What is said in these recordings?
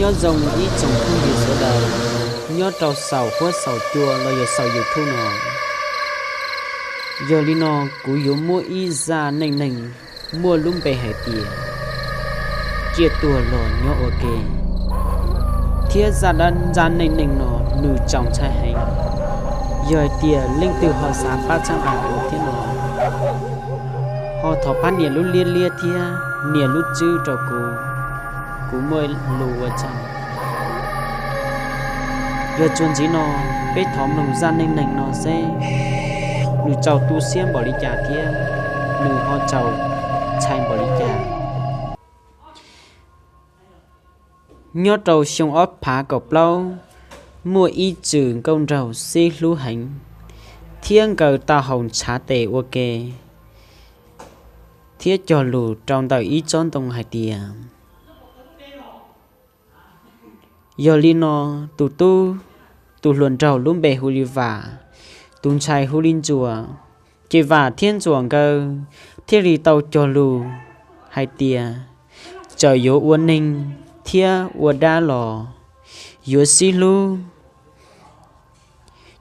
Nyob zoo ib tsoom phooj ywg sawv daws nyob rau saum huab saum cua los yog saum YouTube no. Yog li no, kuv yuav muab ib zaj neej neeg muaj lub npe hais tias Ciaj Tuag Los Nyob Ua Ke, thiab zaj dab, zaj neej neeg no nws txaus ntshai heev. Yog hais tias leej twg ho xav pab txhawb nqa kuv thiab no, ho thov pab nias lub liab liab thiab nias lub tswb rau kuv, kuv muaj lus ua tsaug. Yog txuas ntxiv no, peb thov mloog zaj neej neeg no seb nws txaus tu siab npaum li cas thiab nws ho txaus ntshai npaum li cas. Nyob rau xyoo ob phav kaum plaub, muaj ib txwm nkauj nraug sib hlub heev, thiab nkawd tau haus ntshav tes ua ke, thiab cog lus rau ntawm ib tsob ntoo hais tias, yog li no, tus tub, tus hluas nraug lub npe hu li Vam, tus ntxhais hu li Ntsuam. Ces Vam thiab Ntsuam nkawd thiaj li tau cog lus hais tias, txawm yuav ua neeg thiab ua dab los yuav sib hlub.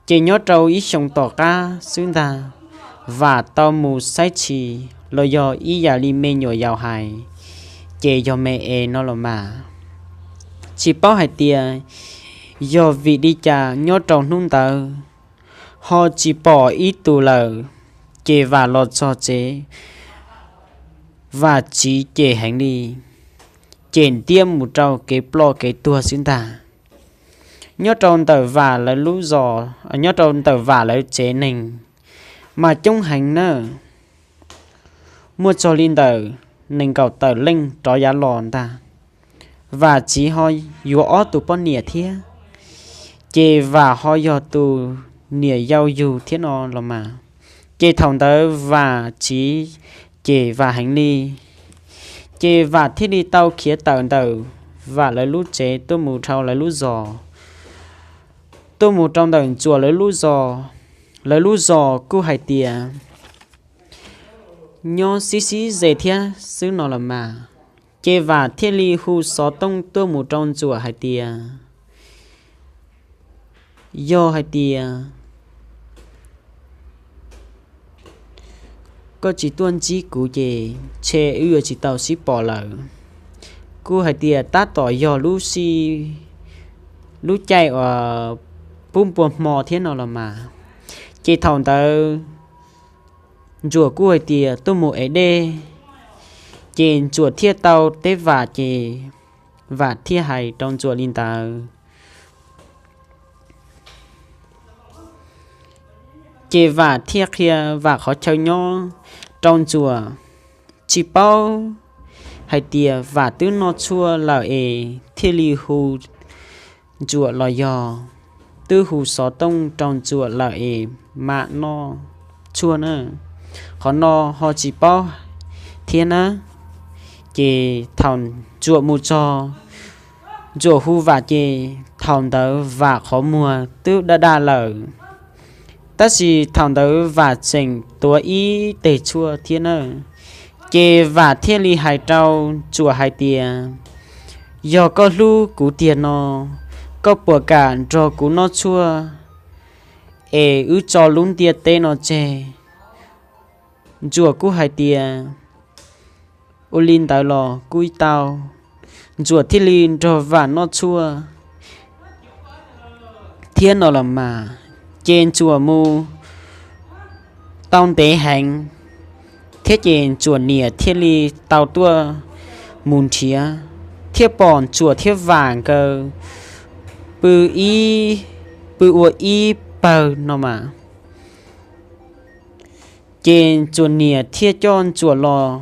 Ces nyob rau ib xyoo tom qab xwb ntag, Vam tau mus saib tshis los yog ib yam li me nyuam yaus hais, ces yog me es no los mas. Tsis paub hais tias yog vim li cas nyob rau hnub ntawd ho tsis pom ib tus lawm, ces Vam los txog tsev, Vam tsiv cem heev li, cem ntiab mus rau kev ploj kev tuag xwb ntag. Nyob rau ntawm Vam lawv lub zos, nyob rau ntawm Vam lawv tsev neeg mas coob heev na, muaj txog li ntawm nees nkaum tawm leej rov yav los ntag. Vam tsiv ho yuav ob tug poj niam thiab, ces Vam ho yog tus niam yau yug thiab no los mas. Ces thaum ntawd Vam tsiv cem Vam heev li, ces Vam thiaj li tau khiav tawm ntawm Vam lawv lub tsev tuaj mus rau lawv lub zos, tuaj mus rau ntawm Ntsuam lawv lub zos. Lawv lub zos kuj hais tias nyob sib sib ze thiab xwb no los mas. Ces Vam thiaj li hu xov tooj tuaj mus rau Ntsuam hais tias, yog hais tias koj tsis tuaj ntsib kuv ces ntshe wb yuav tsis tau sib pom lawm. Kuj hais tias tab tom yog lub sij, lub caij uas pub npua hmo thiab no los mas. Ces thaum ntawd Ntsuam kuj hais tias tuaj mus ev dej, ces Ntsuam thiaj tau teb Vam ces Vam thiaj hais rau Ntsuam li ntawd. Ces Vam thiaj qhia Vam qhov chaw nyob rau Ntsuam. Tsis paub hais tias Vam twb noj tshuaj lawm es thiaj li hu Ntsuam los yog twb hu xov tooj rau Ntsuam lawm es mam noj tshuaj na. Qhov no ho tsis paub thiab na. Ces thaum Ntsuam mus txog, Ntsuam hu Vam ces thaum ntawd Vam qhov muag twb daj daj lawm. Tab sis thaum ntawd Vam tseem tuav ib teg tshuaj thiab na. Ces Vam thiaj li hais rau Ntsuam hais tias, yog koj hlub kuv tiag no, koj puas kam nrog kuv noj tshuaj es wb tso lub ntiaj teb no tseg? Ntsuam kuj hais tias, ua li ntawd los kuj tau. Ntsuam thiaj li nrog Vam noj tshuaj thiab no los mas. Ces Ntsuam mus tau ntev heev thiab ces Ntsuam niam thiaj li tau tuaj mus nrhiav, thiaj pom Ntsuam thiab Vam nkawd pw ib, pw ua ib pawg no mas. Ces Ntsuam niam thiaj coj Ntsuam los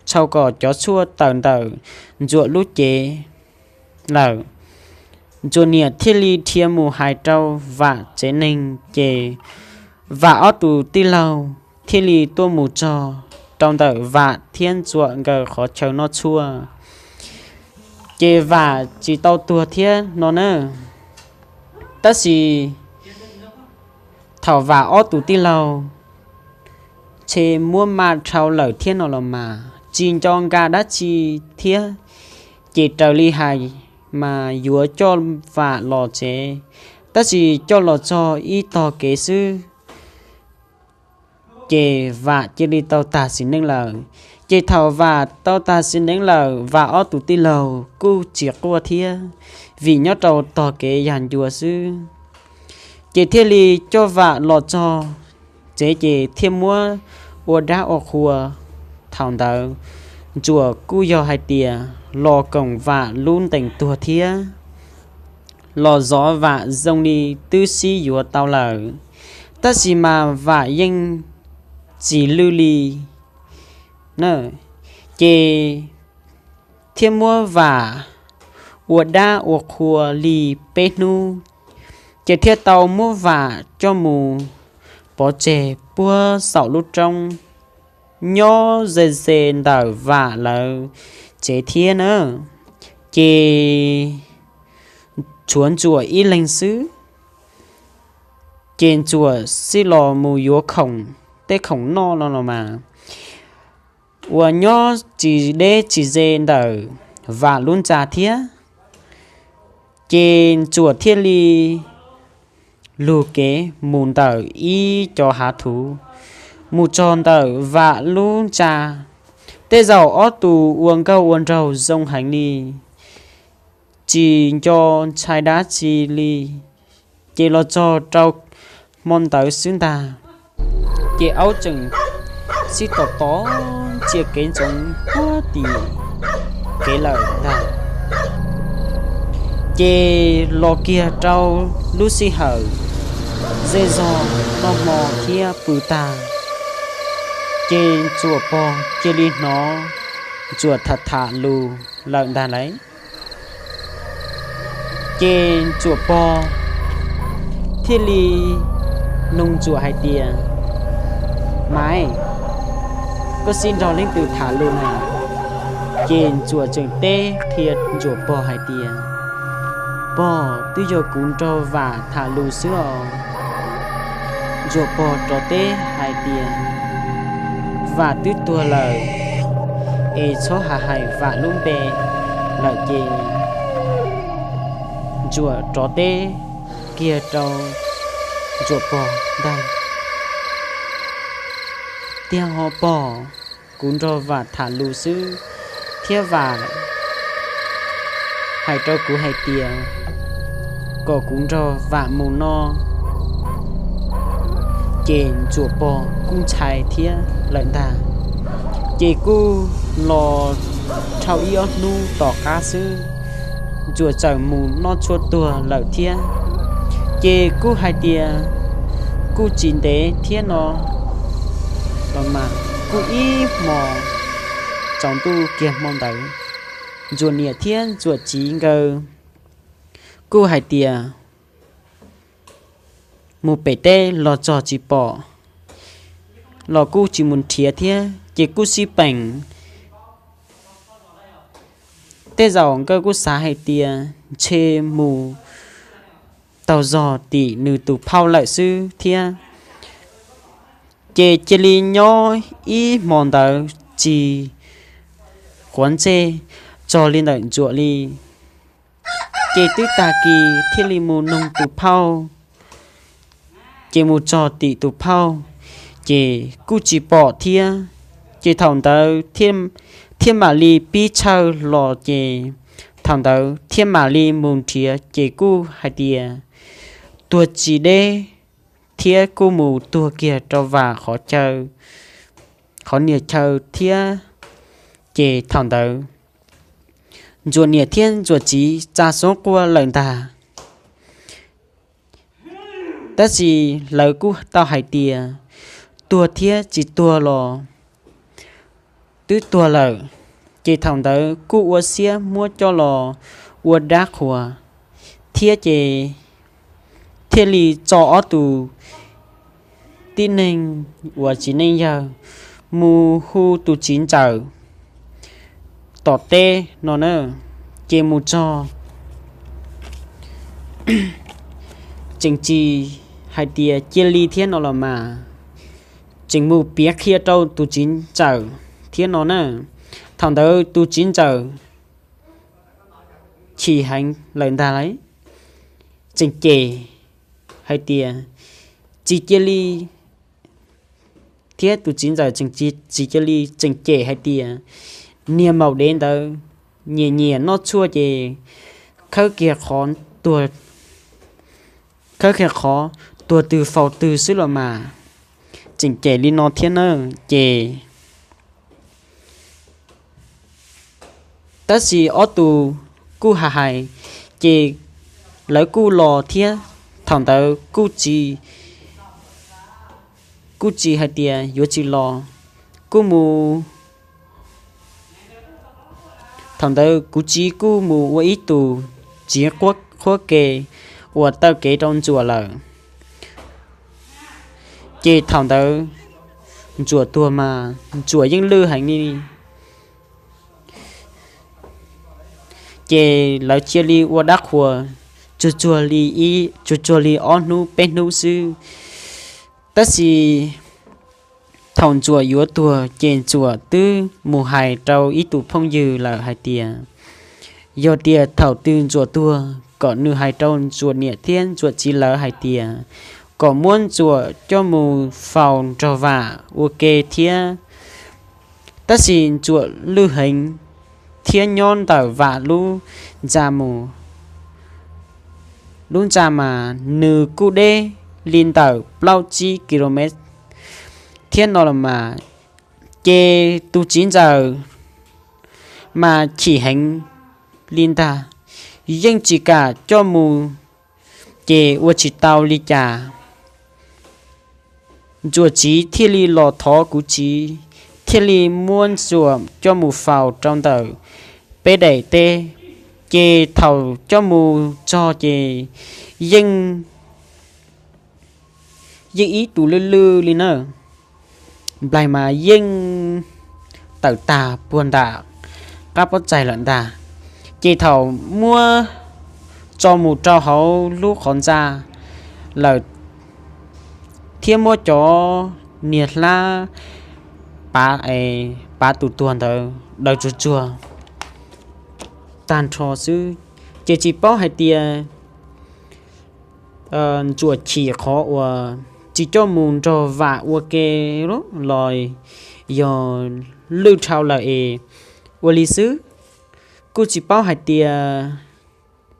txhau kom cov tshuaj tawm ntawm Ntsuam lub cev lawm. Ntsuam niam thiaj li dhia mus hais rau Vam tsev neeg ces Vam ob tug tij laug thiaj li tuaj mus txog rau ntawm Vam thiab Ntsuam nkawd qhov chaw noj tshuaj. Ces Vam tsis tau tuag thiab no na. Tab sis thaum Vam ob tug tij laug ntshe muab maj dhau lawm thiab no los mas tsis nco nka dab tsi thiab, Ces raws li hais mas yuav coj Vam los tsev, tab sis coj los txog ib tog kev xwb, ces Vam cia li tau tag sim neej lawm. Ces thaum Vam tau tag sim neej lawm, Vam ob tug tij laug kuj tsis quaj thiab, vim nyob rau tog kev yag ncua xwb. Ces thiaj li coj Vam los txog tsev ces thiaj muab ua dab ua qhua. Thaum ntawd Ntsuam kuj yog hais tias los koom Vam lub ntees tuag thiab, los zov Vam zoo li twb sib yuav tau lawm, tab sis mas Vam yeej tsis lwj li na. Ces thiaj muab Vam ua dab ua qhua li peb hnub, ces thiaj tau muab Vam coj mus pov tseg puag saum lub roob, nyob ze ze ntawm Vam lawv tsev thiab na. Ces tshuav Ntsuam ib leeg xwb, ces Ntsuam xij los mus yuav khoom, tej khoom noj no los mas uas nyob tsis deb tsis ze ntawm Vam lub ntxa thiab. Ces Ntsuam thiaj li lug kev mus ntawm ib cov hav thuv, mus txog ntawm Vam lub ntxa. Tej zaum ob tug ua nkauj ua nraug zoo heev li, tsis nco ntshai dab tsi li. Ces los txog rau hmo ntawd xwb ntag, ces aub tseem sib tom tov ntsia kev ntsoov puag tim kev lawm ntag. Ces los kiag rau lub sij hawm zej zog noj hmo thiab pw tag, ces Ntsuam pog cia li hnov Ntsuam tham tham lus lawm ntag lauj. Ces Ntsuam pog thiaj li nug Ntsuam hais tias, Maiv, koj sib nrog leej twg tham lus na? Ces Ntsuam tseem teb qhia Ntsuam pog hais tias, Pog, twb yog kuv nrog Vam tham lus xwb os. Ntsuam pog rov teb hais tias, Vam twb tuag lawm, es txhob hais hais Vam lub npe lawm. Ces Ntsuam rov teb kiag rau Ntsuam pog ntag, Tiag ho pog, kuv nrog Vam tham lus xwb, thiab Vam hais rau kuv hais tias kom kuv nrog Vam mus no. Ces Ntsuam pog kuj ntshai thiab lawm ntag. Ces kuj los dhau ib ob hnub tom qab xwb, Ntsuam txawm mus noj tshuaj tuag lawm thiab. Ces kuj hais tias kuj tsis ntev thiab no los mas, kuj ib hmos tsaus ntuj kiag hmo ntawd, Ntsuam niam thiab Ntsuam txiv nkawd kuj hais tias mus pem teb los txog tsis pom, los kuj tsis mus nrhiav thiab, ces kuj sib peem. Tej zaum nkawd kuj xav hais tias ntshe mus taug zog tim nws tus phauj lawm xwb thiab. Ces cia li nyob ib hmo ntawd tsis quav ntsej txog li ntawm Ntsuam li. Ces twb tag kis thiaj li mus nug tus phauj. Ces mus txog tim tus phauj, ces kuj tsis pom thiab. Ces thaum ntawd thiaj mam li pib tshawj los, ces thaum ntawd thiaj mam li mus nrhiav, ces kuj hais tias tuag tsis deb thiab kuj mus tuag kiag rau Vam qhov chaw, qhov niag chaw thiab. Ces thaum ntawd Ntsuam niam thiab Ntsuam txiv tsa xoob quaj lawm ntag. Tab sis lawv kuj tau hais tias tuag thiab tsis tuag los twb tuag lawm. Ces thaum ntawd kuj ua siab muab coj los ua dab qhuas thiab, ces thiaj li tso ob tug tib neeg uas txiv neej yawg mus hu tus txiv ntxawm tom teb no na. Ces mus txog tseem tsis hais tias cia li thiab no los mas, tseem mus piav qhia rau tus txiv ntxawm thiab no na. Thaum ntawd tus txiv ntxawm chim heev lawm ntag lauj, tseem cem hais tias tsis cia li, thiab tus txiv ntxawm tseem tsis cia li, tseem cem hais tias niag maum dev ntawd nyiam nyiam noj tshuaj ces khawb kiag qhov tuag, khawb kiag qhov tuag twg faus twg xwb los mas, tseem cem li no thiab na. Ces tab sis ob tug kuj hais hais, ces lawv kuj los thiab. Thaum ntawd kuj tsis, kuj tsis hais tias yuav tsis los, kuj mus, thaum ntawd kuv txiv kuj mus ua ib tus txiv qhuab ke uas taw kev rau Ntsuam lawm. Ces thaum ntawd Ntsuam tuag mas Ntsuam yeej lwj heev li. Ces lawv cia li ua dab qhuas tsuag tsuag li ib, tsuag tsuag li ob hnub peb hnub xwb. Tab sis thaum Ntsuam yuav tuag ces Ntsuam twb mus hais rau ib tus phooj ywg lawm hais tias yog tias thaum twg Ntsuam tuag kom nws hais rau Ntsuam niam thiab Ntsuam txiv lawv hais tias kom muab Ntsuam coj mus faus nrog Vam ua ke thiab. Tab sis Ntsuam lwj heev thiab nyob ntawm Vam lub ntxa mus, lub ntxa mas nws kuj deb li ntawm plaub tsib ki lo mev thiab no los mas, ces tus txiv ntxawm mas chim heev li ntag, yeej tsis kam coj mus, ces ua tsis tau li cas. Ntsuam txiv thiaj li los thov kuv txiv thiaj li muab Ntsuam coj mus faus rau ntawm peb daim teb. Ces thaum coj mus txog ces yeej, yeej ib tus lwj lwj li na, nplaig mas yeej tawm tag puag nram qab pob tsaig lawm ntag. Ces thaum muab tso mus rau hauv lub qhov ntxa lawm thiab muab cov niag hlab pav, pav tus tuag ntawd daws tsuag tsuag tag nrho xwb, ces tsis paub hais tias Ntsuam chim qhov uas tsis coj mus nrog Vam ua ke los yog lwj dhau lawm es ua li xwb, kuj tsis paub hais tias,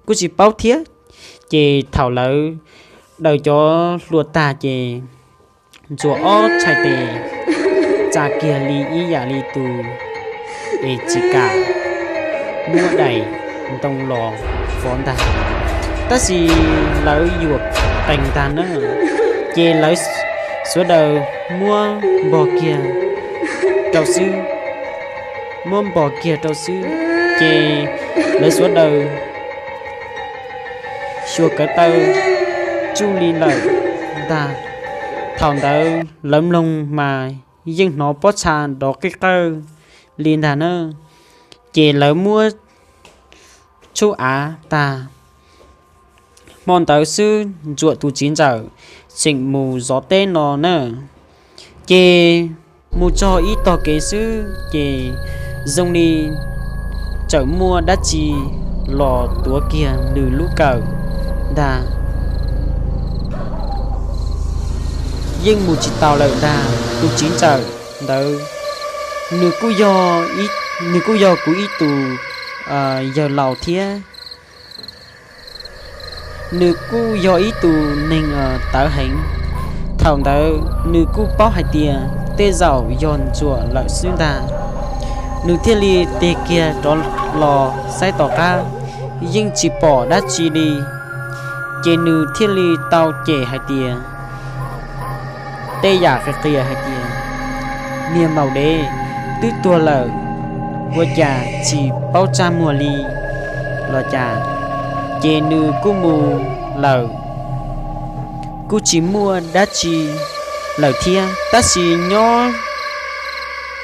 kuj tsis paub thiab. Ces thaum lawv daws cov hlua tag ces Ntsuam ob txhais tes tsa kiag li ib yam li tus es tsis kam muab daim ntoo los vov ntag. Tab sis lawv yuam qees ntag na, ces lawv sawv daws muab npog kiag rau xwb, muab npog kiag rau xwb, ces lawv sawv daws xyuas kawv taw tsuj li lawm ntag. Thaum ntawd lawv mloog mas yeej hnov pob txha nrov qij qawj li ntag na, ces lawv muab tshub av tag. Hmo ntawd xwb Ntsuam tus txiv ntxawm tseem mus zov teb no na, ces mus txog ib tog kev xwb ces zoo li txawm muaj dab tsi los tuav kiag nws lub kawm ntag, yeej mus tsis taus lawm ntag. Tus txiv ntxawm ntawd nws kuj yog, nws kuj yog kuv ib tus yawg laus thiab, nws kuj yog ib tus neeg tawv heev. Thaum ntawd nws kuj paub hais tias tej zaum yog Ntsuam lawm xwb ntag, nws thiaj li tig kiag rov los saib tom qab, yeej tsis pom dab tsi li. Ces nws thiaj li tau cem hais tias, tej yam qia qia hais tias niag maum dev twb tuag lawm, ua cas tsis paub txaj muag li los cas. Ces nws kuj mus lawm, kuj tsis muaj dab tsi lawm thiab. Tab sis nyob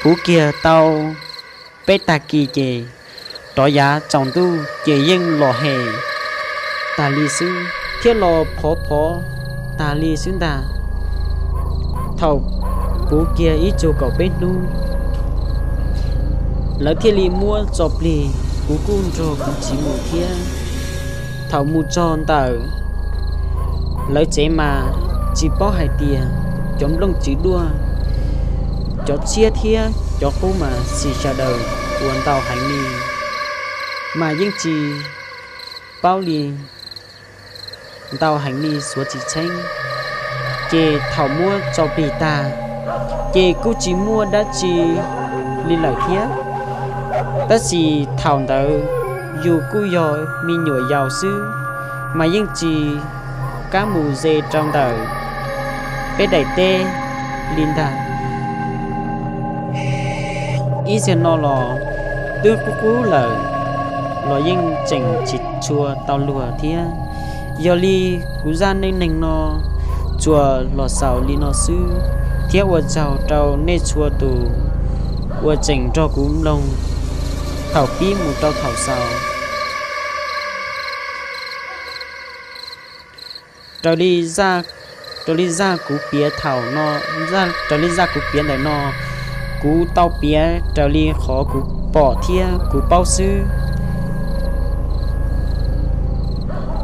puv kiag tau peb tag kis ces rov yav tsaus ntuj ces yeej los hem tag li xwb thiab los phov phov tag li xwb ntag. Thaum puv kiag ib tsug kaum peb hnub, lawv thiaj li muab tso plig kuv kuj nrog kuv txiv mus thiab. Thaum mus txog ntawm lawv tsev mas tsis paub hais tias cov nplooj tswv duaj, cov tshiab thiab cov qub mas xis sawv daws uas ntau heev li, mas yeej tsis paub li, ntau heev li suav tsis tsheeb. Ces thaum muab tso plig tag, ces kuj tsis muaj dab tsi li lawm thiab. Tab sis thaum ntawd yus kuj yog me nyuam yaus xwb, mas yeej tsis kam mus ze rau ntawm peb daim teb li ntag. Ib zaug no los twb qub qub lawm, los yeej tseem tsis tshua tau luag thiab. Yog li kuv zaj neej neeg no tsuas los xaus li no xwb, thiab ua tsaug rau nej txhua tus uas tseem nrog kuv mloog thaum pib mus rau thaum xaus. Raws li zaj kuv piav thaum no, raws li zaj kuv piav ntawm no, kuv tau piav raws li qhov kuv pom thiab kuv paub xwb.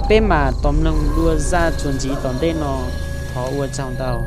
Peb mam tos mloog dua zaj txuas ntxiv tom ntej no. Thov ua tsaug ntau.